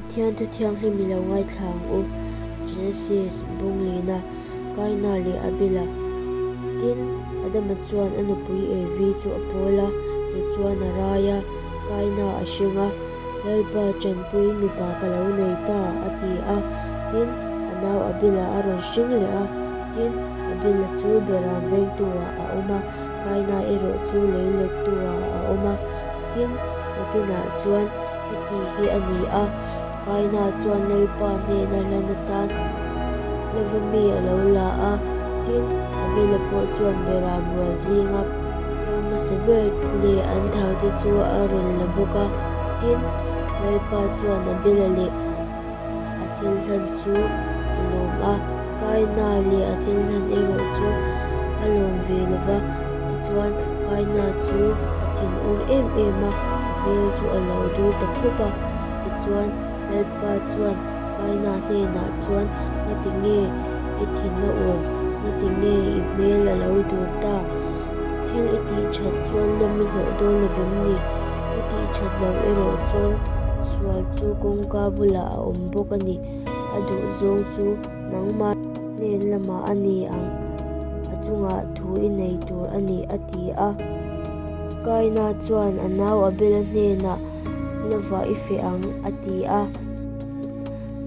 Pathian thu thianghlim i lo ngaithla ang u. Genesis bung lina, Kaina leh Abela. Tin, Adama chuan a nupui Evi chu a pawl a, tichuan a rai a, Kaina a hring a, Lalpa tanpuiin mipa ka lo nei ta, a ti a. Tin, a nau Abela a rawn hring leh a. Tin, Abela chu beram vengtu-ah a awm a, Kaina erawh chu leilettu-ah a awm a. Tin, nakinah chuan heti hi a ni a, Kaina chuan Lalpa hnena hlan atan lova mi a lo la a. Tin, Abela pawh chuan beram rual zinga piang hmasa ber leh an thaute chu a rawn la bawk a. Tin, Lalpa chuan Abela leh a thil hlan chu a lawm a, Kaina leh a thil hlan erawh chu a lawm ve lo va. Tichuan, Kaina chu a thinur em em a, a hmel chu a lo dur ta khawp a. Tichuan, Lalpa chuan Kaina hnenah chuan, Ngati nge i thin a ur? Ngati nge i hmel a lo dur tak? Thil i tih that chuan lawm i hlawh dawn lo vem ni? I tih that loh erawh chuan sual chu kawngka bulah a awm bawk a ni. A duh zawng chu nangmah hnen lamah a ni ang, a chungah thu i nei tur a ni, a ti a. Kaina chuan a nau Abela hnenah, Lova i feh ang, a ti a.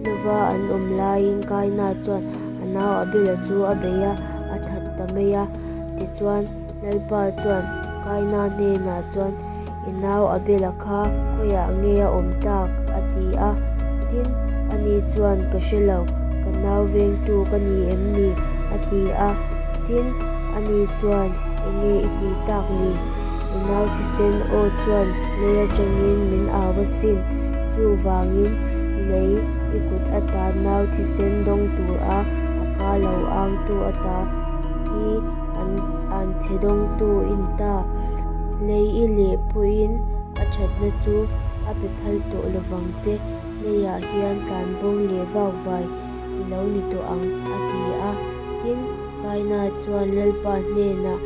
Lova an awm laiin Kaina chuan a nau Abela chu a bei a, a that ta mai a. Tichuan, Lalpa chuan Kaina hnenah chuan, I nau Abela kha khawiah nge a awm tak? a ti a. Tin, ani chuan, Ka hre lo, ka nau vengtu ka ni em ni? a ti a. Tin, ani chuan, Enge i tih tak ni? I nau thisen aw chuan lei atangin min au asin. Chuvangin, lei i kut ata nau thisen dawng tur a a ka lo angtu ata hi an an chhe dawngtu i ni ta. Lei i leh pawhin a thatna chu a pe phal tawh lovang che, leiah hian tlanbo leh vakvai i lo ni tawh ang, a ti a. Tin, Kaina chuan Lalpa hnenah,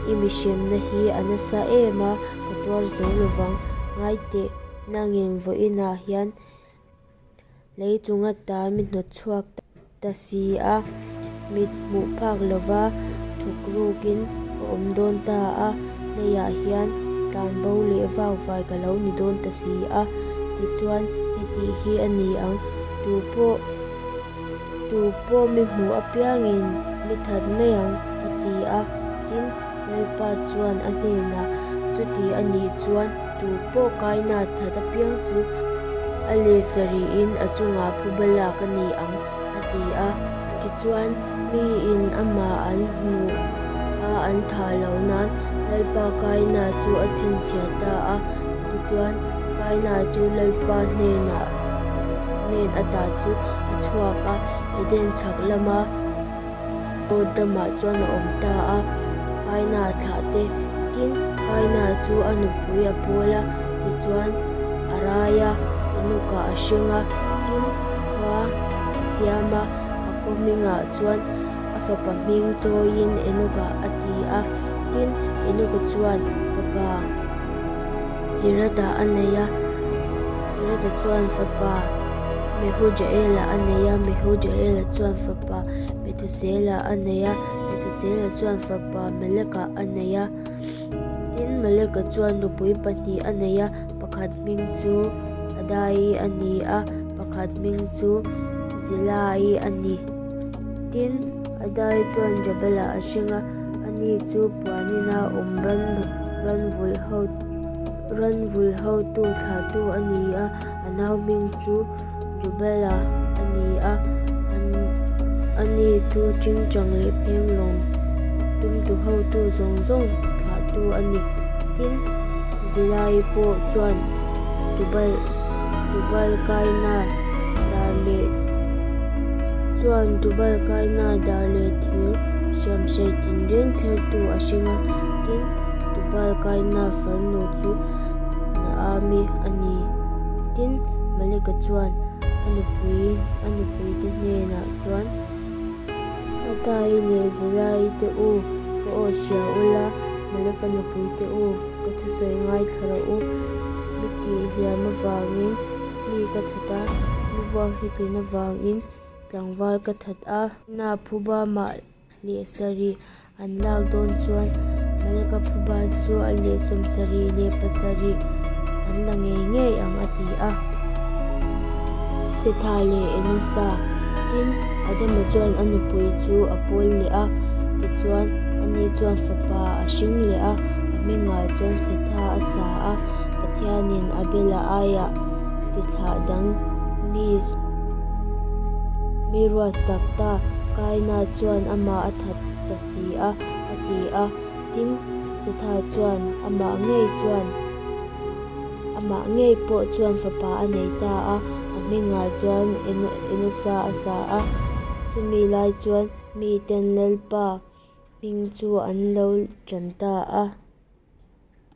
I mihremna hi a nasa em a, ka tuar zo lovang. Ngai teh, nangin vawiinah hian lei chung ata mi hnawt chhuak ta si a, mit hmuh phak lova thuk rukin ka awm dawn ta a, leiah hian tlanbo leh vakvai ka lo ni dawn ta si a. Tichuan, heti hi a ni ang, tu pawh Tu pawh mi hmuh apiangin mi that mai ang, a ti a. Tin, Lalpa chuan a hnenah, Chuti a nih chuan tu pawh kaina that apiang chu a leh sarihin a chungah phuba lak a ni ang, a ti a. Tichuan, miin amah an hmuh a an thah loh nan Lalpa kaina chu a chhinchhiah ta a. Tichuan, Kaina chu Lalpa hnenah hnen ata chu a chhuak a, Eden chhak lama Nod ramah chuan a awm ta a, Kaina thlah te. Tin, Kaina chu a nupui a pawl a, tichuan a rai a, Enoka a hring a, tin, khua a siam a, a kaw hmingah chuan a fapa hming chawiin Enoka a ti a. Tin, Enoka chuan fapa. Irada a nei a, Irada chuan fapa Mehujaela a nei a, Mehujaela chuan fapa Methusela a nei a, Methusela chuan fapa Meleka a nei a. Tin, Meleka chuan nupui pahnih a nei a, pakhat hming chu Adai a ni a, pakhat hming chu Zilai a ni. Tin, Adai chuan Jabala a hring a, ani chu puanina awm ran Ranvulh ho Ranvulh hotu thlahtu a ni a, a nau hming chu Jubela a ni a, ani chu Chingchang leh Phenglawng tumtu hotu zawng zawng thlahtu a ni. Tin, Zilai pawh chuan Tubal Tubal Kaina dar leh chuan Tubal Kaina dar leh thir hriamhrei tinreng chhertu a hring a, tin, Tubal Kaina farnu chu Naami a ni. Tin, Maleka chuan a nupui a nupuite hnenah chuan, Atai leh Zilai te u, ka aw hria ula, Maleka nupuite u, ka thusawi ngaithla rawh u. Mi tihhliam avangin mi. Mi ka that a, mi vuak hi tlin avangin tlangval ka that a. Na phuba mah leh sarih an lak dawn chuan Maleka phuba chu a leh 77 an la ngei ngei ang a ti a. Setha leh Enosa. Tin, Adama chuan a nupui chu a pawl leh a, tichuan ani chuan fapa a hring leh a, a hmingah chuan Setha a sa a. Pathianin Abela aiah chi thlah dang mi mi ruatsak ta, Kaina chuan amah a that ta si a, a ti a. Tin, Setha chuan amah ngei chuan amah ngei pawh chuan fapa a nei ta a, a hmingah chuan Enosa a sa a. Chumi lai chuan miten Lalpa hming chu an lo tan ta a.